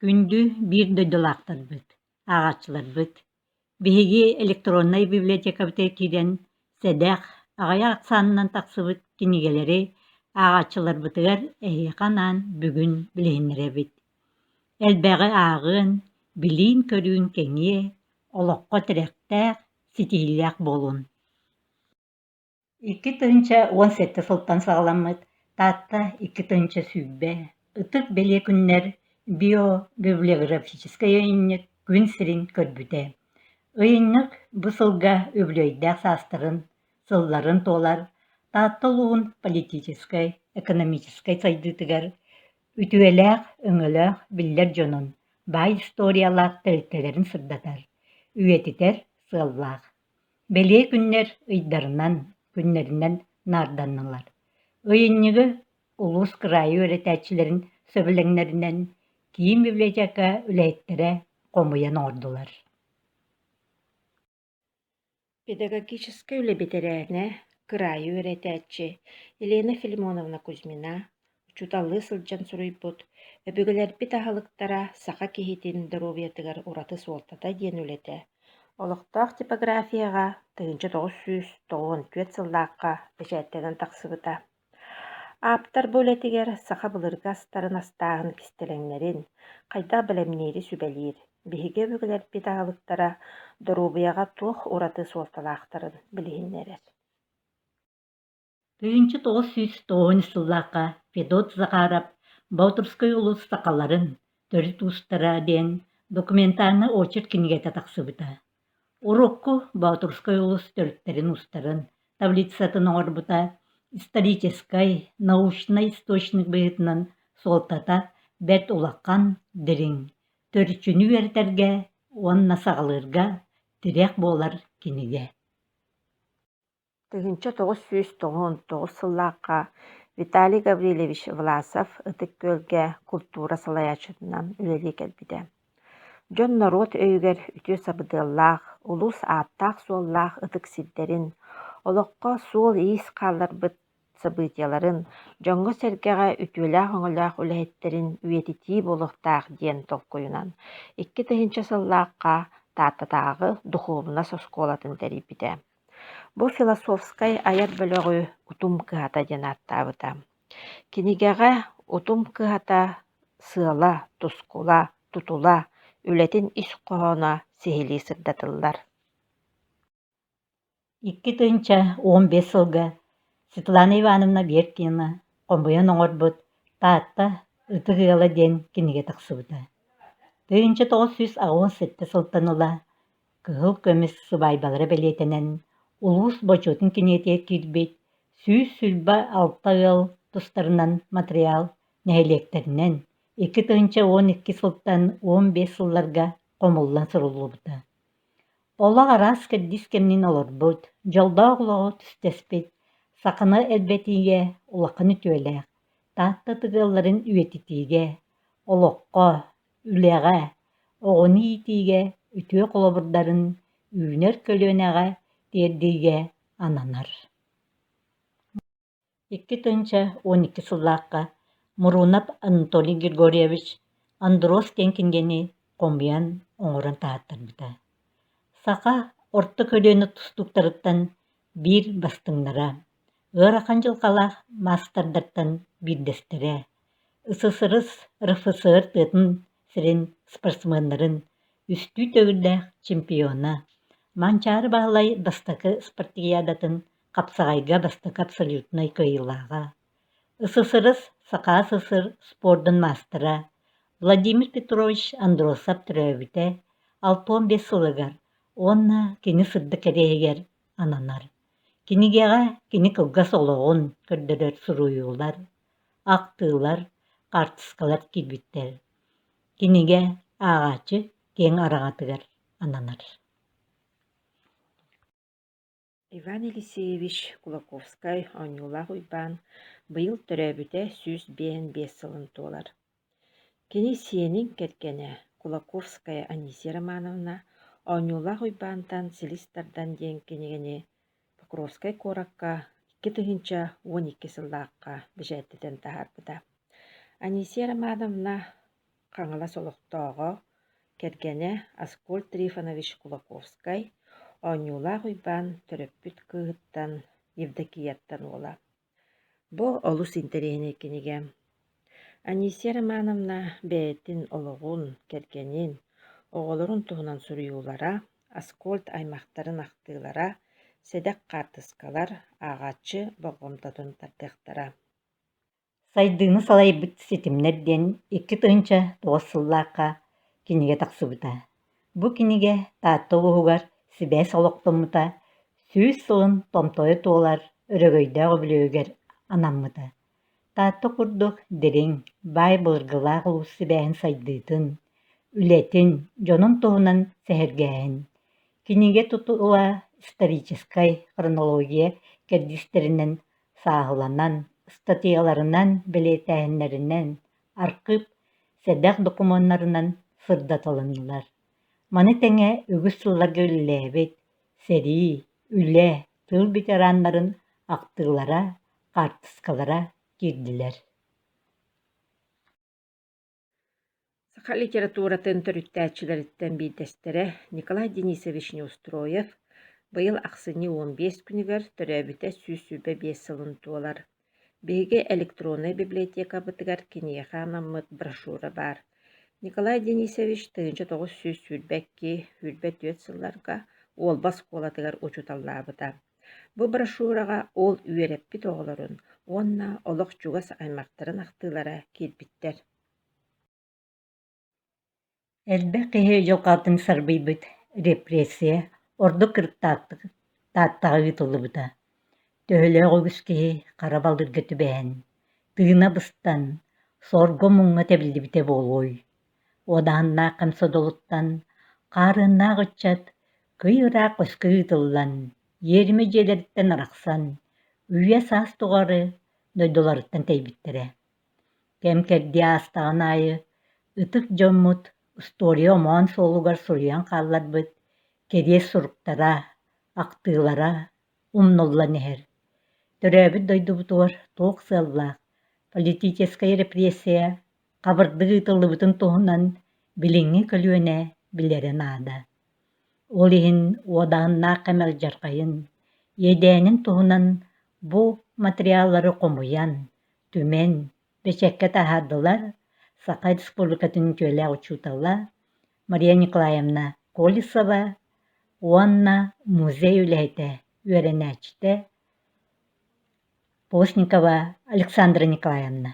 Күндү биир дойдулаахтарбыт, ааҕааччыларбыт! Биһиги электроннай библиотекабытыгар киирэн сэдэх, аҕыйах ахсаанынан тахсыбыт кинигэлэри ааҕааччыларбытыгар эһиэхэ анаан бүгүн билиһиннэрэбит. Элбэҕи ааҕыан, билиин-көрүүн кэҥиэ, олоххо тирэхтээх, ситиһиилээх буолун. 2017 сылтан саҕаламмыт Таатта 2020 ытык бэлиэ күннэр биобиблиографическай ыйынньык күн сирин көрбүтэ. Ыйынньык бу сылга үбүлүөйдээх саастарын, сылларын туолар Таатта улууһун политическай, экономическай сайдыытыгар үтүөлээх, өҥөлөөх биллэр дьонун, баай историялаах тэрилтэлэрин сырдатар, үйэтитэр сыаллаах. Бэлиэ күннэр ыйдарынан, күннэринэн наарданнылар. Ыйынньыгы улуус кыраайы үөрэтээччилэрин сөбүлэҥнэринэн киин библиотека үлэһиттэрэ хомуйан оҥордулар. Педагогическай үлэ бэтэрээнэ, кыраайы үөрэтээччи Елена Филимоновна Кузьмина учууталлыы сылдьан суруйбут «Өбүгэлэрбит аһылыктара саха киһитин доруобуйатыгар ураты суолтата» диэн үлэтэ олохтоох типографияҕа 1994 сыллаахха бэчээттэнэн тахсыбыта. Ааптар бу үлэтигэр саха былыргы астарын астааһын кистэлэҥнэрин, хайдах бэлэмниири сүбэлиир, биһиги өбүгэлэрбит аһылыктара доруобуйаҕа туох ураты суолталаахтарын билиһиннэрэр. 1990 сыллаахха Федот Захаров Боотурскай улуус сахаларын төрүт уустара диэн документальнай очерк кинигэтэ тахсыбыта. Урукку Боотурскай улуус төрүттэрин уустарын таблицатын оҥорбута историческай, научнай источник быһыытынан суолтата бэрт улахан, дириҥ, төрүччүнү үөрэтэргэ уонна саҕалыырга тирэх буолар кинигэ. 1999 сыллаахха Виталий Гаврильевич Власов Ытык Күөлгэ култуура салайааччытынан үлэлии кэлбитэ. Дьон-норуот өйүгэр үтүө сабыдыаллаах, улуус ааттаах-суоллаах ытык сирдэрин, олоххо суол-иис хаалларбыт событиеларын, дьоҥҥо-сэргэҕэ үтүөлээх-өҥөлөөх үлэһиттэрин үйэтитии буолуохтаах диэн толкуйунан 2000 сыллаахха Тааттатааҕы духуобунас оскуолатын тэрийбитэ. Бу философскай айар бөлөҕү «Утум кыһата» диэн ааттаабыта. Кинигэҕэ «Утум кыһата» сыала, тускула, тутула, үлэтин ис хоһооно сиһилии сырдатыллар. 2015 сылга Светлана Ивановна Беркина хомуйан оҥорбут «Таатта ытык ыала» диэн кинигэ тахсыбыта. 1987 сылтан ыла Кыһыл көмүс сыбаайбалара бэлиэтэнэн, улуус бочуотун кинигэтигэр киирбит 126 ыал тустарынан матырыйаал нэһилиэктэринэн 2012 сылтан 15 сылларга хомуллан суруллубута. Олох араас кэрдиис кэмнин олорбут, дьоллоох олоҕу түстэспит, саханы элбэтиигэ улахан үтүөлээх, Таатта ытык ыалларын үйэтитиигэ, олоххо, үлэҕэ, оҕону иитиигэ үтүө холобурдарын үүнэр көлүөнэҕэ тиэрдиигэ ананар. 2012 сыллаахха Мурунов Анатолий Григорьевич «Андрос» диэн кинигэни хомуйан оҥорон таһааттарбыта. Саха орто көлүөнэ тустууктарыттан биир бастыҥнара, ыарахан дьылҕалаах маастардартан биирдэстэрэ, СССР РФСР тыатын сирин спортсменнарын үстүү төгүллээх чемпиона, Манчаары Баһылай бастакы спартакиадатын хапсаҕайга бастакы абсолютнай кыайыылааҕа, СССР Саха СССР спордун маастара Владимир Петрович Андросов төрөөбүтэ 65 сылыгар уонна кини сырдык кэриэһигэр ананар. Кинигэҕэ кини кылгас олоҕун көрдөрөр суруйуулар, ахтыылар, хаартыскалар киирбиттэр. Кинигэ ааҕааччы киэҥ араҥатыгар ананар. Иван Елисеевич Кулаковскай Оонньуулаах Уйбаан быйыл төрөөбүтэ 155 сылын туолар. Кини сиэнин кэргэнэ Кулаковская Анисия Романовна Оонньуулаах Уйбаантан силис тардан диэн кинигэни Покровскай куоракка 2012 сыллаахха бэчээттэтэн таһаарбыта. Анисия Романовна. Хаҥалас олохтооҕо, кэргэнэ Аскольд Трифонович Кулаковскай, Оонньуулаах Уйбаан төрөппүт кыыһыттан Евдокияттан уола. Бу олус интэриэһинэй кинигэ. Анисия Романовна бэйэтин олоҕун, кэргэнин, оҕолорун туһунан суруйуулара, Аскольд аймахтарын ахтыылара, сэдэх хаартыскалар ааҕааччы болҕомтотун тардыахтара. Сайдыыны салайбыт ситимнэр диэн 2009 сыллаахха кинигэ тахсыбыта. Бу кинигэ Таатта улууһугар сибээс олохтоммута 100 сылын томтойо туолар өрөгөйдөөх үбүлүөйүгэр анаммыта. Таатта курдук дириҥ, баай былыргылаах улуус сибээһин сайдыытын, үлэтин, дьонун туһунан сэһэргээһин. Кинигэ тутула историческай хронология кэрдиистэринэн сааһыланан, ыстатыйаларынан, бэлиэтээһиннэринэн, архыып сэдэх докумуоннарынан сырдатылыннылар. Маны тэҥэ үгүс сылларга үлэлээбит сэрии, үлэ, тыыл ветераннарын ахтыылара, хаартыскалара киирдилэр. Саха литературатын төрүттээччилэриттэн биирдэстэрэ Николай Денисович Неустроев быйыл ахсынньы 15 күнүгэр төрөөбүтэ 125 сылын туолар. Биһиги электроннай библиотекабытыгар киниэхэ анаммыт брошюра баар. Николай Денисович 1922-24 сылларга Уолба оскуолатыгар учууталлаабыта. Бу брошюраҕа ол үөрэппит оҕолорун уонна олох чугас аймахтарын ахтыылара киирбиттэр. Элбэх киһи дьылҕатын сарбыйбыт репрессия ордук кырыктаахтык Тааттаҕа ыытыллыбыта. Төһөлөөх үгүс киһи хара балыырга түбэһэн, тыына быстан, сорго-муҥҥа тэбиллибитэ буолуой? Уодаһыннаах кэм содулуттан хаарыаннаах ыччат кый ыраах өскө ыытыллан, иэримэ дьиэлэриттэн арахсан, үйэ-саас тухары дойдуларыттан тэйбиттэрэ. Кэм-кэрдии аастаҕын аайы ытык дьоммут устуоруйа омоон суолугар суруйан хаалларбыт кэриэс суруктара, ахтыылара умнуллан иһэр. Төрөөбүт дойдубутугар туох сыаллаах политическай репрессия хабырдык ыытыллыбытын туһунан билиҥҥи көлүөнэ билэрэ наада. Ол иһин уодаһыннаах кэм алдьархайын, иэдээнин туһунан бу материаллары хомуйан, түмэн, бэчээккэ таһаардылар Саха Республикатын үтүөлээх учуутала Мария Николаевна Колесова уонна музей үлэһитэ, үөрэнээччитэ Постникова Александра Николаевна.